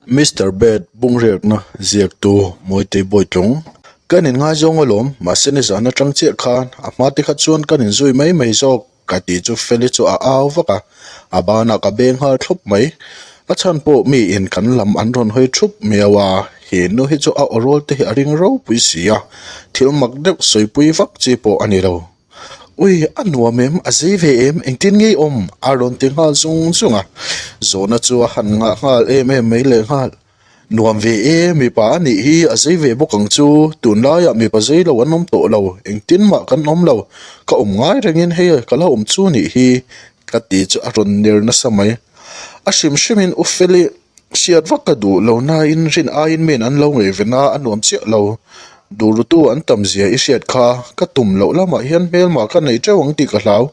Mister Bed bungriakna ziaktu Mawitei Bawitlung, Kan inngaizawng alawm, mahse nizan atang chiah khan a hma te kha chuan kan inzui mai mai zawk ka tih chu Feli chu a au vak a, a banah ka beng nghal thlawp mai. A chhan pawh miin kan lam an rawn hawi thup miau a, he nu hi chu a aw rual te hi a ring ropui si a, thil mak deuh sawipui vak chi pawh a ni lo. Ui, a nuam em? A zei ve em? Engtin ngei awm? A rawn ti nghal zung zung a. Zawhna chu a han ngah nghal em em mai leh nghal. Nuam ve e, mipa a nih hi a zei ve bawk ang chu. Tunlaiah mipa zei lo an awm tawh lo, engtin mah kan awm lo. Ka awm ngai rengin hei ka la awm chu nih hi, ka ti chu a rawn ner nasa mai. A hrim hrimin U Feli Hriat vak ka duh lo nain rin aiin min an lo ngei ve na a nuam chiah lo. Duhrutu an tam zia i hriat kha ka tum loh lamah hian hmelma ka nei teuh ang tih ka hlau.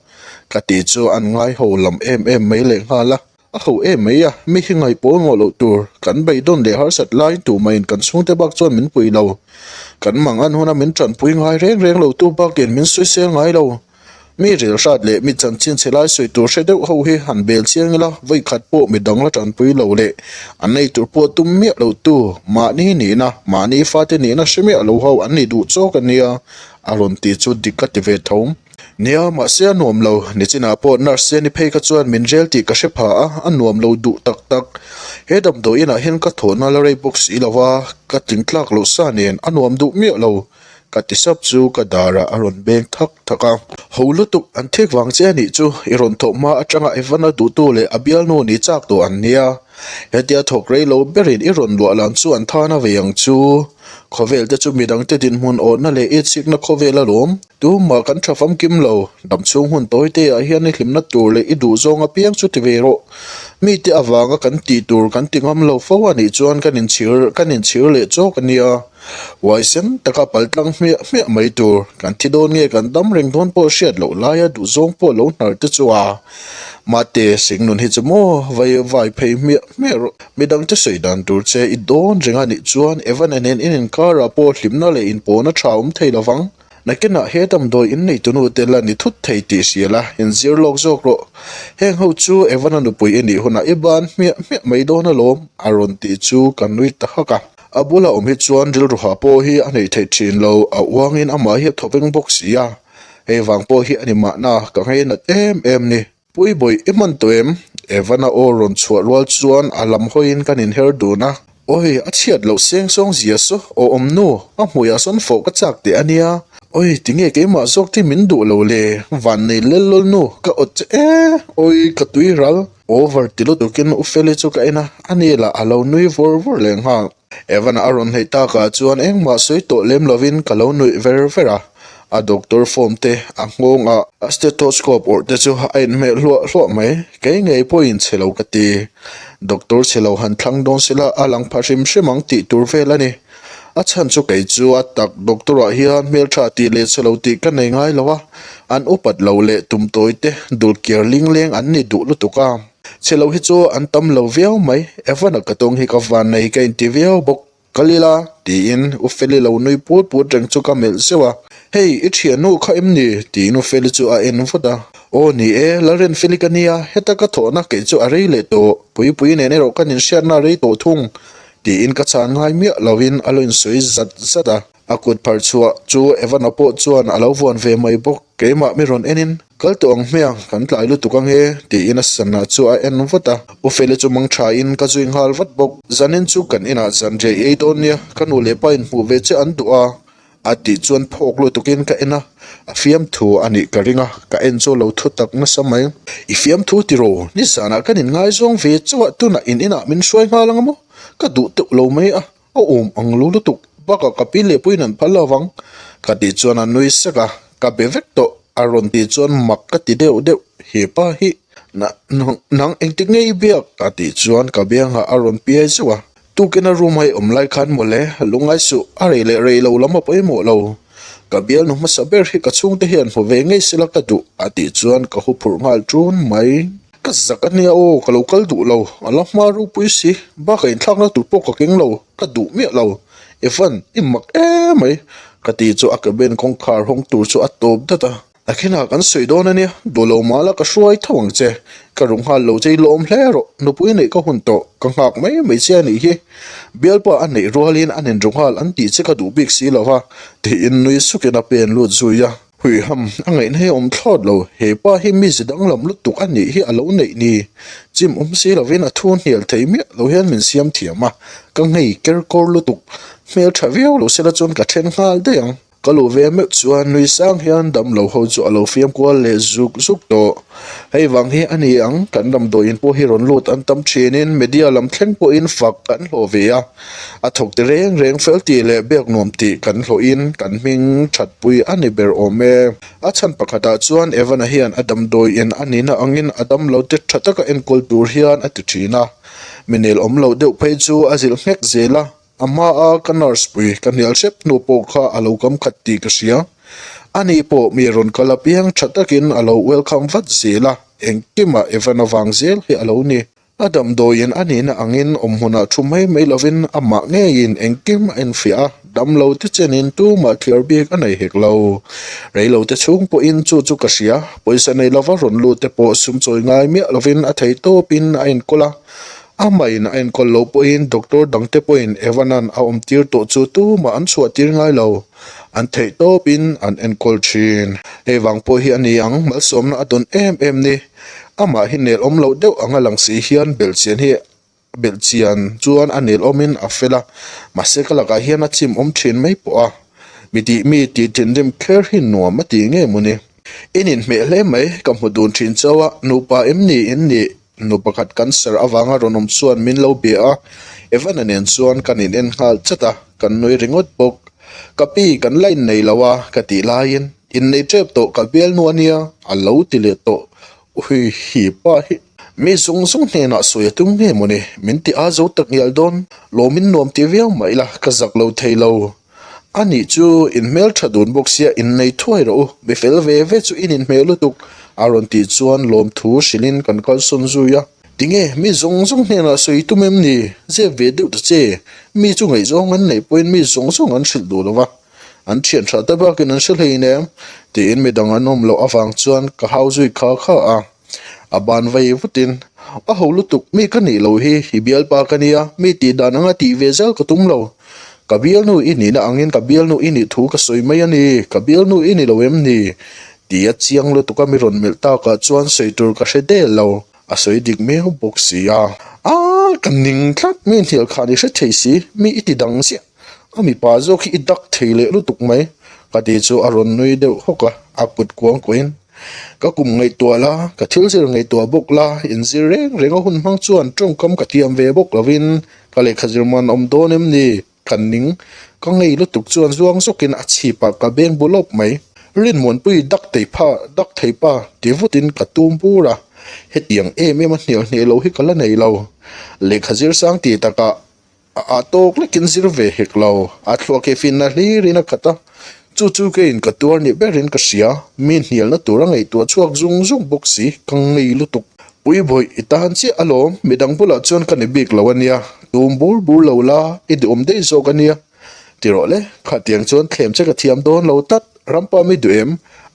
Ka tih chu an ngai ho lam em em mai leh nghal a. A ho em mai a, mi hi ngaih pawimawh loh tur. Kan beidawn leh harsat laiin tumahin kan chhungte bak chuan min pui lo. Kan mang an huna min tanpui ngai reng reng lo tu bakin min sawisel ngai lo. Mi rilhrat leh mi chanchin chhe lai sawi tur hre deuh ho hi han bel chiang ila, vawi khat pawh mi dang la tanpui lo leh an nei tur pawh tum miah lo tu, mahni nihna, mahni fate nihna hre miah lo ho an ni duh chawk a nia, a rawn ti chu dik ka ti ve tho. Nia, mahse a nuam lo, nichinah pawh nurse Jenny phei kha chuan min rel tih ka hre pha a, a nuam lo duh tak tak. He damdawi inah hian ka thawhna la rei bawk si lo va, ka tling tlak loh sa nen a nuam duh miah lo. Ka ti sap chu ka darah a rawn beng thak thak a. Ho lutuk an thik vang che a nih chu, i rawn thawh hma atanga Evan-a duhtu leh a bialnu ni chak tawh an nia. Hetia thawk rei lo berin i rawn luah lan chu an than a vei ang chu. Khawvel te chu midangte dinhmun awhna leh itsikna khawvel alawm. Tumah kan tha famkim lo, damchhung hun tawi te ah hian i hlimna tur leh i duhzawng apiang chu ti ve rawh. Mite avanga kan tih tur kan ti ngam lo fo a nih chuan kan inchhir kan inchhir leh chawk a nia. Huaisen taka paltlang hmiah hmiah mai tur, kan thi dawn nge kan dam reng dawn pawh hriat loh laia duhzawng pawh lo hnar te chu a Mate Singnun hi chu maw vai vai phei hmiah hmiah rawh. Midangte sawi dan tur che i dawn reng a nih chuan Evan-a nen in inkarah pawh hlimna leh inpawhna tha awm thei lo vang. Nakinah he damdawi in neitunu te la ni thut thei tih hria la, inzir lawk zawk rawh. Heng ho chu Evan-a nupui i nih hunah i ban hmiah hmiah mai dawn alawm a rawn tih chu ka nui ta hak a. A bula awm hi chuan rilru hah pawh hi a neih theih thin lo, a uangin amah hi a thaw veng bawk si a, hei vang pawh hi a ni mahna ka ngainat em em ni. Puibawih i hman tawh em? Evan-a aw rawn chhuah rual chuan a lam hawiin kan inher dun a. Awi, a chhiat loh seng sawng zia saw, aw awm nu, a hmuiah sawn fawh ka chak teh a nia. Awi, tinge keimah zawk te min duh lo le, vannei lel lawl nu, ka awt che e, awi ka tui ral. Over ti lutukin U Feli chu ka en a, ani lah a lo nui vur vur leh nghal. Evan-a a rawn hneih takah chuan engmah sawi tawh lem lovin ka lo nuih ver ver a, a doctor form te, a nghawng a, a stethoscope awrh te chu a inhmeh hluah hluah mai, kei ngei pawhin chhe lo ka ti. Doctor chhe lo han thlang dawn sela a lang pha hrim hrim ang tih tur vel a ni. A chhan chu kei chu a tak doctor ah hian hmeltha tih leh chhe lo tih ka nei ngai lo a, an upat lo leh tum tawi te dul kiar ling leng an ni duh lutuk a. Chhe lo hi chu an tam lo viau mai, Evan-a ka tawng hi ka van nei ka inti viau bawk, Kal ila tiin U Feli lo nui put put reng chu ka melh zeuh a, Hei i thiannu kha em ni? tiin U Feli chu a en vut a, Aw ni e, Lalrinfeli ka nia, heta ka thawhna kei chu a rei leh tawh, Puipui nen erawh kan inhriatna a rei tawh thung. Tiin ka chhan ngai miah lovin a lo insawi zat zat a. A kut phar chhuah chu Evan-a pawh chuan a lo vuan ve mai bawk. Keimah mi rawn enin, Kal tawh ang hmiang, kan tlai lutuk ange, tiin a sana chu a en vat a. U Feli chu mang thain ka zui nghal vat bawk. Zanin chu kan inah zanriah i ei dawn nia, ka nu leh pa inhmuh ve che an duh a. A tih chuan phawk lutukin ka en a, a fiamthu a nih ka ring a, ka en chu lo thu tak nasa mai. I fiamthu tiraw? Nizanah kan inngaizawng ve chauh a, tunah in inah min hruai nghal ang maw? Ka duh teuh lo mai a, a awm ang lo lutuk, bakah ka pi leh puiin an phal lo vang. Ka tih chuan a nui sek a, ka be vek tawh a rawn tih chuan mak ka ti deuh deuh, hepa hi nang engtik nge i biak? A tih chuan ka biangah a rawn piai zeuh a. Tukin a room a i awm lai khan mawle, lungngai suh, a rei leh rei lo lam a pawimawh lo. Ka bialnu hmasa ber hi ka chhungte hian hmu ve ngei sela ka duh a tih chuan ka hu phurh nghal ṭun mai. Ka zak a nia aw, ka lo kal duh lo, a la hma ropui si, bakah inthlakna tur pawh ka keng lo, ka duh miah lo. Evan, i mak em mai, ka tih chu a cabin kawngkhar hawng tur chu a tawp dat a. Nakinah kan sawi dawn a nia, duh lo mah la ka hruai tho ang che. Ka ru nghal lo che i lawm hle rawh, nupui neih ka hun tawh, ka nghak mai mai che a nih hi. Bialpa a neih rualin a nin ru nghal an tih che ka duh bik si lo va, tiin nui sukin a pen lut zui a. Huiham, a ngaihna hi a awm thlawt lo, he pa hi mi zi danglam lutuk a nih hi a lo neih ni. Chim awm si lovin a thu hnial thei miah lo hian min siam thiam a, ka ngei ker kawr lutuk. Hmel tha viau lo sela chuan ka then nghal daih ang. Ka luh ve meuh chuan nui sang hian damlo ho chu a lo fiam kual leh zuk zuk tawh. Hei vang hi a ni ang, kan damdawiin pawh hi rawn lut an tam thinin media lam thleng pawhin fak kan hlawh ve a. A thawk ti reng reng fel tih leh biak nuam tih kan hlawhin kan hming thatpui a ni ber awm e. A chhan pakhatah chuan Evan-a hian a damdawiin a nihna angin a damlo te tha taka enkawl tur hian a ti thin a. Mi nel awm loh deuh phei chu a zilh nghek zel a. A hmaa ka nurse pui ka hnial hrep hnu pawh kha a lo kam khat tih ka hria. Ani pawh mi rawn kal apiang tha takin a lo welcome vat zel a, engkimah Evan-a vang zel hi a lo ni. A damdawiin a nihna angin awm hmunah thu mai mai lovin amah ngeiin engkim a enfiah a, damlo te chenin tumah thliar bik a nei hek lo. Reilo te chhung pawhin chu chu ka hria, pawisa nei lova rawn lut te pawh sum chawi ngai miah lovin a thei tawpin a enkawl a, amahin a enkawl lo pawhin doctor dangte pawhin Evan-a'n a awmtir tawh chu tumah an chhuahtir ngai lo, an theih tawpin an enkawl thin. Hei vang pawh hi a ni ang, malsawmna a dawn em em ni. Amah hi nel awm loh deuh anga lang si hian belhchian hi belhchian chuan a nel awmin a fel a, mahse ka lakah hian a chim awm thin mai pawh a, mi tih mi tih thinrim kher hi nuam a ti nge mawni. In inhmeh hle mai, ka hmu dun thin chauh a, nupa em ni in nih? Nu pakhat cancer avanga rawn awm chuan min lo bia a, Evan-a nen chuan kan in en nghal chat a, kan nui ringawt bawk. Ka pi kan la innei lo a ka tih laiin Innei tep tawh ka bialnu a nia, a lo ti leh tawh. Ui hi pa hi. Mi zawng zawng hnenah sawi a tum nge mawni, min ti a zo tak ngial dawn. Lawmin nuam ti viau mah ila, ka zak lo thei lo. A nih chu, in hmel tha dun bawk sia innei thuai rawh u, mi fel ve ve chu in inhmeh lutuk, a rawn tih chuan lawmthu hrilhin kan kalsawn zui a. Tinge, mi zawng zawng hnenah sawi tum em ni? Zep ve deuh ta che, mi chu ngaihzawng an neih pawhin mi zawng zawng an hrilh duh lo va. An thian tha te bakin an hre hlein em? tiin midang an awm loh avang chuan ka hau zui kha kha a. A ban vei vutin, A ho lutuk, mi ka nih loh hi, i bialpa ka nia, mi tih dan anga tih ve zel ka tum lo. Ka bialnu i nihna angin ka bialnu i nih thu ka sawi mai a ni, ka bialnu i ni lo em ni? Tia chiang lutuka mi rawn melh takah chuan sawi tur ka hre del lo. A sawi dik miau bawk si a. A, ka ning tlat, mi hnial khan i hre thei si, mi i ti dang ziah. A mipa zawk hi i dak thei leh lutuk mai, ka ti chu a rawn nui deuh hawk a, a kut kuang kuahin, Ka kum ngaihtuah la, ka thil zir ngaihtuah bawk la, inzir reng reng a hun hmang chuan tawngkam ka tiam ve bawk lovin ka lehkha zir man awm dawn em ni? Ka ning, ka ngei lutuk chuan zuang zawkin a chhipah ka beng bu lawp mai. Rinmuanpui dak thei pha, dak thei pa ti vutin ka tum bur a, hetiang em em a hnial hneh lo hi ka la nei lo. Lehkha zir sang ti takah A ah tawk lekin zir ve hek lo, a thluak hi finna hlirin a khat a, chu chu keiin ka tuar ni berin ka hria, mi hnialna tur a ngaihtuah chhuak zung zung bawk si, ka ngei lutuk. Puibawih, i tan chiah alawm, midang bulah chuan ka ni bik lo ania, tum bur bur lo la, i duhawm daih zawk ania. Ti rawh le, khatiang chuan thlem che ka thiam dawn lo tlat, rampa mi duh em?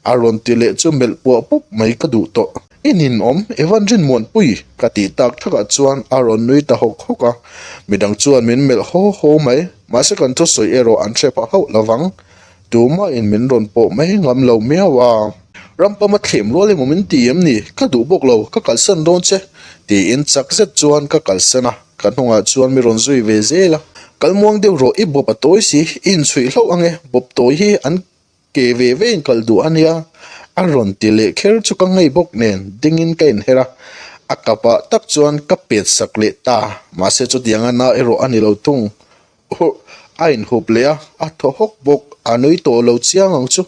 A rawn ti leh chu melh puah pup mai ka duh tawh. I ninawm, Evan Rinmuanpui ka tih tak thakah chuan a rawn nui ta hawk hawk a, midang chuan min melh haw haw mai, mahse kan thusawi erawh an hre pah hauh lovang, tumahin min rawn pawh mai ngam lo miau a. Rampam a thlem rual emaw min ti em ni, ka duh bawk lo, ka kalsan dawn che, tiin chak zet chuan ka kalsan a, ka hnungah chuan mi rawn zui ve zel a. Kal muang deuh rawh, i bawp a tawi si, i inchhuih hlauh ange, bawp tawi hi an Ke ve ve in kal duh a nia, a rawn ti leh kher chu ka ngei bawk nen dingin ka inher a, a kapah tak chuan ka pet sak leh ta, mahse chutianga na erawh a ni lo thung. Huh, a inhup leh a, a thaw hawk bawk, a nui tawh lo chiang ang chu.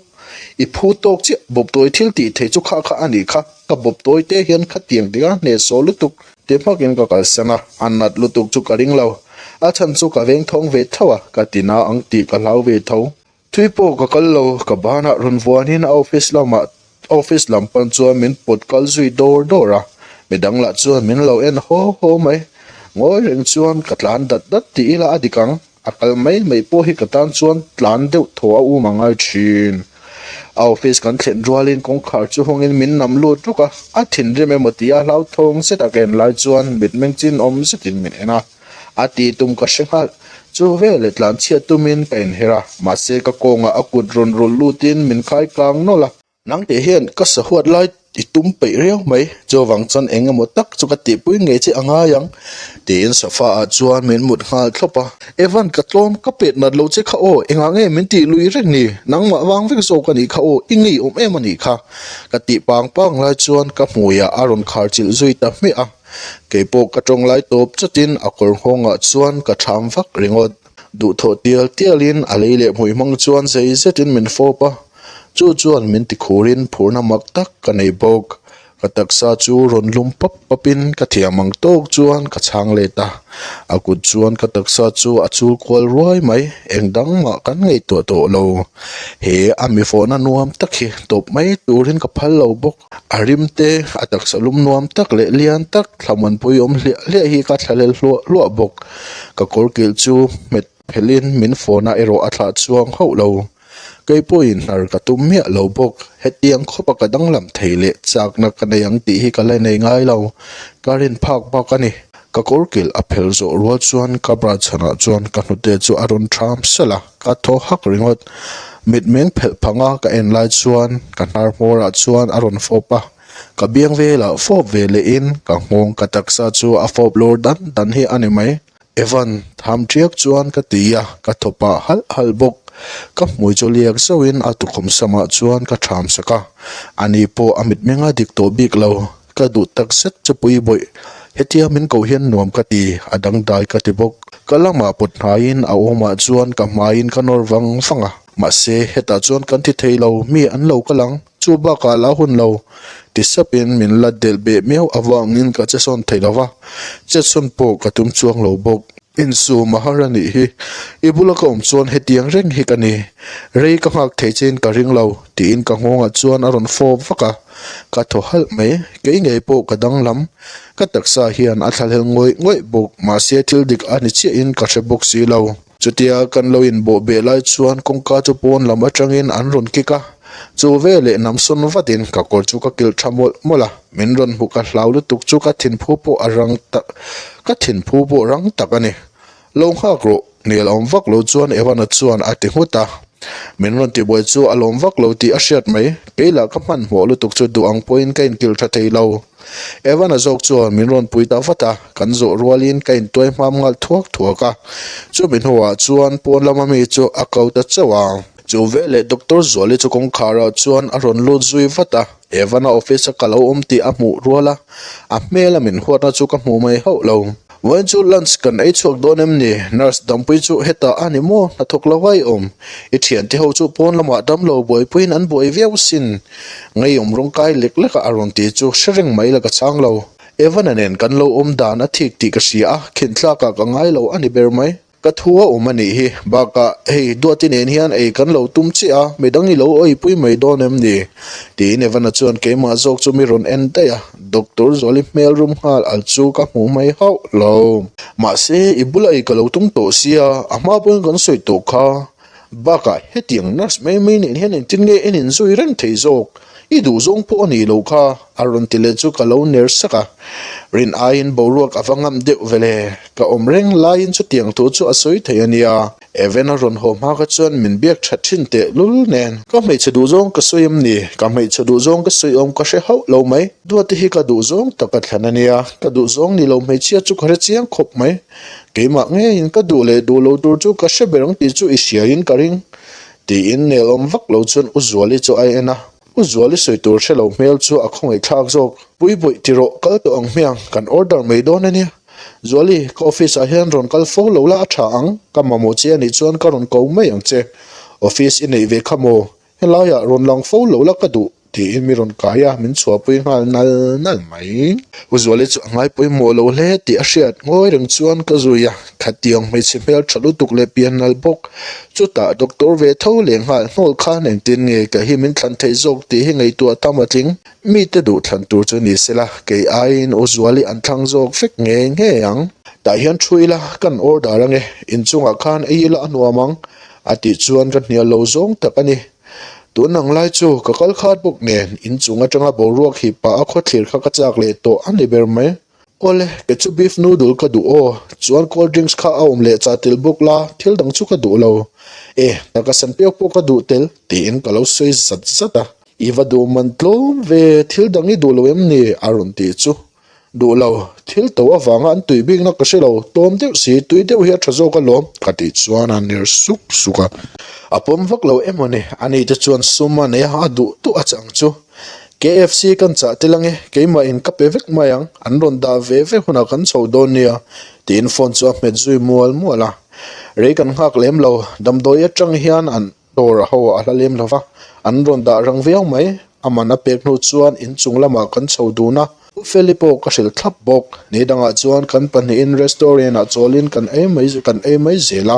I phu tawk chiah, bawptawi thil tih thei chu kha kha a nih kha, ka bawptawi te hian khatiang ding a hnehsawh lutuk ti hmakin ka kalsan a, a nat lutuk chu ka ring lo, a chhan chu ka vengthawng ve tho a, ka ti na ang tih ka hlau ve tho. Thui pawh ka kal lo, ka banah rawn vuanin a office lamah office lam pan chuan min pawt kal zui dawr dawr a, midang lah chuan min lo en haw haw mai. Ngawi reng chuan ka tlan dat dat tih ila a dik ang, a kal mai mai pawh hi ka tan chuan tlan deuh thaw a um a ngai thin. A office kan thlen rualin kawngkhar chu hawngin min nam lut ruk a, a thinrim emaw tia hlauthawng zet a ka en lai chuan mitmeng chin awm zetin min en a, a tih tum ka hre nghal. Chu veleh tlanchhiat tumin ka inher a, mahse ka kawngah a kut rawn rawlh lutin min khai kang nawlh a. Nang teh hian ka sahuat lai i tum peih riau mai, chuvang chuan eng emaw tak chu ka tihpui ngei che a ngai ang, tiin sofa ah chuan min mut nghal thlawp a. Evan ka tlawm ka pet nat lo che kha aw, engah nge min tih lui reng ni, nangmah vang vek zawk a nih kha aw, i ngeiawm em a nih kha, ka tih pang pang lai chuan ka hmuiah a rawn khar chilh zui ta hmiah a, keipawh ka tawng lai tawp chatin a kawr nghawngah chuan ka ṭham vak ringawt. Duhthawh tial tialin a lei leh hmui hmang chuan zei zetin min fawp a, chu chuan min tikhurin phurna mak tak ka nei bawk. Ka taksa chu rawn lum pap papin ka thiam ang tawk chuan ka chhang let a, a kut chuan ka taksa chu a chul kual ruai mai, eng dang mah kan ngaihtuah tawh lo. He a mi fawhna nuam tak hi tawp mai turin ka phal lo bawk. A rim te, a taksa lum nuam tak leh lian tak thlamuanpui awm hliah hliah hi ka thlahlel hluah hluah bawk. Ka kawr kilh chu hmet phelhin min phone a erawh a thlah chuang hauh lo. Kei pawhin hnar ka tum miah lo bawk. Hetiang khawpa ka danglam thei leh chakna ka nei ang tih hi ka la nei ngai lo. Ka rin phak bak a ni. Ka kawr kilh a phel zawh rual chuan ka bra chhanah chuan ka hnute chu a rawn ṭham salh a. Ka thaw hak ringawt. Mitmeng phelh phanga ka en lai chuan ka hnar hmawrah chuan a rawn fawp a, ka biang velah fawp ve lehin ka nghawng ka taksa chu a fawp lawr dan dan hi a ni mai. Evan, tham ṭiak chuan ka ti a, ka thaw pah halh halh bawk. Ka hmui chu liak zauhin a tukhum samah chuan ka ṭham sak a, ani pawh a mitmeng a dik tawh bik lo. Ka duh tak zet chu pui bawih. Hetia min koh hian nuam ka ti, a dangdai ka ti bawk. Ka lamah pawt hnaiin a awmah chuan ka hmaiin ka nawr vang vang a. Mahse, hetah chuan kan ti thei lo, mi an lo kal ang, chu bakah la hun lo. Ti sapin min la delh beh miau avangin ka che sawn thei lo va, che sawn pawh ka tum chuang lo bawk. Insum a har a nih hi, i bula ka awm chuan hetiang reng hi ka ni. Rei ka nghak thei chein ka ring lo, tiin ka nghawngah chuan a rawn fawp vak a. Ka thaw halh mai, kei ngei pawh ka danglam. Ka taksa hian a thlahlel ngawih ngawih bawk, mahse thil dik a ni chiahin ka hre bawk si lo. Chutia kan lo inbawh beh lai chuan kawngka chu pawn lam atangin an rawn kik a, chu veleh namsawn vatin ka kawr chu ka kilh tha mawlh mawlh a, min rawn hmuh ka hlau lutuk chu ka thinphu pawh a rang tak, ka thinphu pawh rang tak a ni. Lo nghak rawh, hnial awm vak lo chuan Evan-a chuan a ti nghut a. Min rawn tibuai chu a lawm vak lo tih a hriat mai, kei lah ka hmanhmawh lutuk chu duh ang pawhin ka inkilh tha thei lo. Evan-a zawk chuan min rawn pui ta vat a, kan zawh rualin ka intuai hmam nghal thuak thuak a. Chumi hnuah chuan pawn lama mi chu a ko ta chauh a. Chu veleh Doctor Zuali chu kawngkharah chuan a rawn lut zui vat a, Evan-a office-a ka lo awm tih a hmuh rual a, a hmela min huatna chu ka hmu mai hauh lo. Vawiin chu lunch kan ei chhuak dawn em ni? Nurse Dampui chu hetah a ni maw? Hnathawk lo vai awm. I thiante ho chu pawn lamah damlo buaipuiin an buai viau sin. Ngeiawm rawngkai lek lek a a rawn ti chu hre reng mai la ka chang lo. Evan-a nen kan lo awm dan a thik tih ka hria a, khinhthlakah ka ngai lo a ni ber mai. Ka thu a awm a nih hi. Bakah, hei Duati nen hian ei kan lo tum chiah a, midang i lo awipui mai dawn em ni? Tiin Evan-a chuan keimah zawk chu mi rawn en daih a, Doctor Zuali hmel rum nghal al chu ka hmu mai hauh lo. Mahse, i bula ei ka lo tum tawh sia, a hma pawhin kan sawi tawh kha. Bakah, hetiang nurse mai mai nen hian engtin nge en inzui reng thei zawk? I duhzawng pawh a nih loh kha, a rawn ti leh chu ka lo ner sak a. Rin aiin boruak a va ngam deuh vele, ka awm reng laiin chutiang thu chu a sawi thei a nia. Evan a rawn haw hma kha chuan min biak that thin teh lul nen. Ka hmeichhe duhzawng ka sawi em ni? Ka hmeichhe duhzawng ka sawi awm ka hre hauh lo mai. Duate hi ka duhzawng tak a thlan a nia, ka duhzawng ni lo hmeichhia chu ka hre chiang khawp mai. Keimah ngeiin ka duh leh duh lo tur chu ka hre ber ang tih chu i hriaiin ka ring. Tiin nel awm vak lo chuan U Zuali chu a en a, U Zuali sawi tur hre lo hmel chu a khawngaih thlak zawk. Pui bawih ti rawh, kal tawh ang hmiang, kan order mai dawn a nia. Zuali, ka office ah hian rawn kal fo lo la a tha ang, ka mamawh che a nih chuan ka rawn ko mai ang che. Office i neih ve kha maw? Helaiah rawn lang fo lo la ka duh, tiin mi rawn kai a, min chhuahpui nghal nal nal mai. U Zuali chu a ngai pawimawh lo hle tih a hriat ngawi reng chuan ka zui a, khatiang hmeichhe hmel tha lutuk leh pian nal bawk. Chutah doctor ve tho leh nghal hnawl khan engtin nge ka hi min thlan theih zawk tih hi ngaihtuah tam a tling. Mite duh thlan tur chu ni sela, kei aiin U Zuali an thlang zawk vek ngei ngei ang. Tah hian thu ila, kan order ange, inchungah khan ei ila a nuam ang. A tih chuan ka hnial lo zawng tak a ni. Tun ang lai chu ka kal khat bawk nen inchung atanga boruak hip pah a khawthlir kha ka chak leh tawh a ni ber mai. Awle, kei chu beef noodle ka duh aw, chuan cold drinks kha a awm leh chah tel bawk la, thil dang chu ka duh lo. E, taka san piau pawh ka duh tel, tiin ka lo sawi zat zat a. I va duh man tlawm ve, thil dang i duh lo em ni? a rawn tih chu. Duh lo, thil to avanga an tui bikna ka hre lo, tlawm deuh si, tui deuh hi a tha zawk alawm, ka tih chuan a ner suk suk a. A pawm vak lo emaw ni, ani te chuan sum a nei a, a duh duh a chang chu. KFC kan chah tel ange, keimah in ka pe vek mai ang, an rawn dah ve ve hunah kan chho dawn nia, tiin phone chu a hmet zui mual mual a. Rei kan nghak lem lo, damdawi atang hian an dawr ho a hla lem lo va, an rawn dah rang viau mai. A man a pek hnu chuan inchung lamah kan chho dun a, U Feli pawh ka hrilh thlap bawk. Ni dangah chuan kan pahnihin restaurant ah chawlin kan ei mai kan ei mai zel a,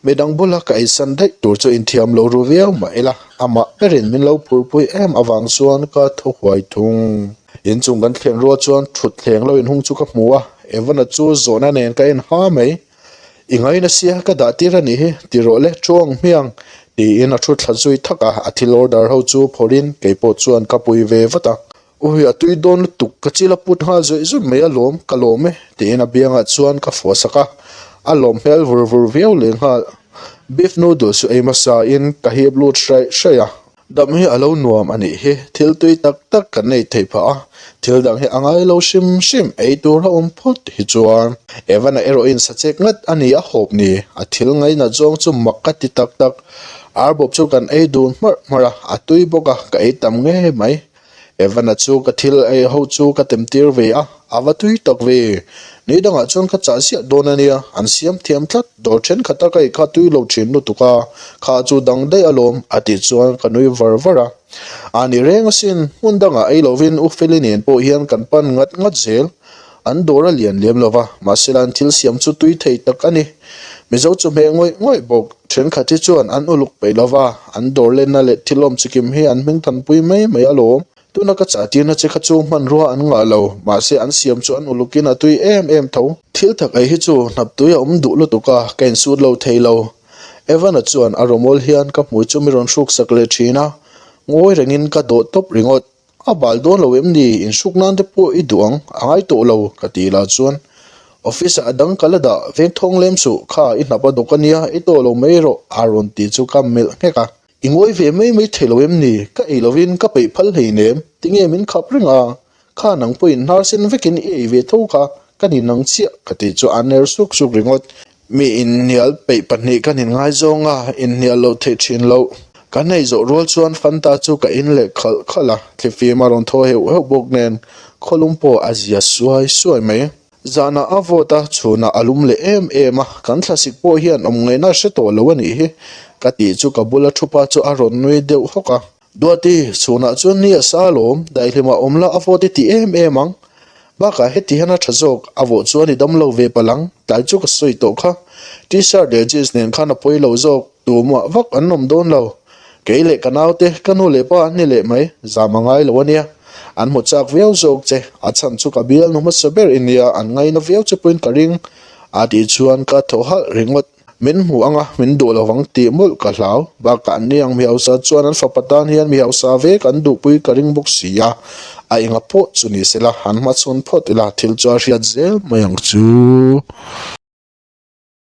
midang bula ka eisan daih tur chu inthiam lo ru viau mah ila, amah berin min lo phurpui em avang chuan ka thaw huai thung. Inchung kan thlen rual chuan thut thleng lo inhung chu ka hmu a, Evan-a chu zawhna nen ka en ha mai. I ngaina sia ka dah tir a nih hi, ti rawh le, thu ang hmiang, tiin a thu thla zui thak a, a thil order ho chu phawrhin keipawh chuan ka pui ve vat a. Ui, a tui dawn lutuk, ka chil a put nghal zawih zawih mai alawm, ka lawm e, tiin a biangah chuan ka fawh sak a, a lawm hmel vur vur viau leh nghal. Beef noodles chu ei hmasa in ka hip lut hraih hraih a. Dam hi a lo nuam a nih hi, thil tui tak tak kan nei thei phah a, thil dang hi a ngai lo hrim hrim, ei tur a awm phawt hi chuan. Evan-a erawhin sachek ngat a ni a hawp ni, a thil ngainat zawng chu mak ka ti tak tak. Arbawp chu kan ei dun hmarh hmarh a, a tui bawk a, ka ei tam ngei mai. Evan-a chu ka thil ei ho chu ka tem tir ve a, a va tui tak ve. Ni dangah chuan ka chah ziah dawn a nia, an siam thiam tlat, dawr thenkhat a ka ei kha tui lo thin lutuk a, kha chu dang daih alawm, a tih chuan ka nui var var a. A ni reng asin, hmun dangah ei lovin U Feli nen pawh hian kan pan ngat ngat zel. An dawr a lian lem lo va, mahsela an thil siam chu tui thei tak a ni. Mizo chu hmeh ngawih ngawih bawk, thenkhat hi chuan an uluk peih lo va, an dawr lenna leh thil awm chikim hi an hming thanpui mai mai alawm. Tuna ka chah tirna che kha chu hmanrua an ngah lo, mahse an siam chu an ulukin a tui em em tho. Thil tak ei hi chu hnap tui a awm duh lutuk a, ka insut lo thei lo. Evan-a chuan a rawmawl hian ka hmui chu mi rawn hruksak leh thin a, ngawi rengin ka dawh tawp ringawt. A bal dawn lo em ni? Inhruk nan te pawh i duh ang, a ngai tawh lo, ka ti lah chuan office ah a dang ka la dah, veng thawng lem suh, kha i hnap a dawk a nia, i tawh lo mai rawh, a rawn ti chu ka melh nghek a. I ngawi ve mai mai thei lo em ni? Ka ei lovin ka peih phal hleinem, tinge min khap reng a? Kha nang pawhin hnar sen vekin i ei ve tho kha, ka ni nang chiah, ka tih chu a ner suk suk ringawt. Mi inhnial peih pahnih kan inngaizawng a, inhnial loh theih thin loh. Kan ei zawh rual chuan Fanta chu ka in leh khalh khalh a, thlifim a rawn thaw heuh heuh bawk nen khawlum pawh a zia suai suai mai. Zanah a vawt a, chhunah a lum leh em em a, kan thlasik pawh hian awm ngaihna a hre tawh lo a nih hi, ka tih chu ka bula thupa chu a rawn nui deuh hawk a. Duati, chhunah chuan ni a sa alawm, daihlimah awm la a vawt i ti em em ang. Bakah heti hian a tha zawk, a vawh chuan i dam lo ve palh ang, tlai chu ka sawi tawh kha. T-shirt leh jeans nen khan a pawi lo zawk, tumah vak an awm dawn lo. Kei leh ka naute, ka nu leh pa an ni leh mai, zam a ngai lo a nia. An hmu chak viau zawk che, a chhan chu ka bialnu hmasa ber i nia, an ngaina viau che pawhin ka ring, a tih chuan ka thaw halh ringawt. Min hmu ang a, min duh lo vang tih mawlh ka hlau. Bakah an ni ang mi hausa chuan an fapa tan hian mi hausa vek an duhpui ka ring bawk si a, a enga pawh chu ni sela, han hmachhawn phawt ila thil chu a hriat zel mai ang chu.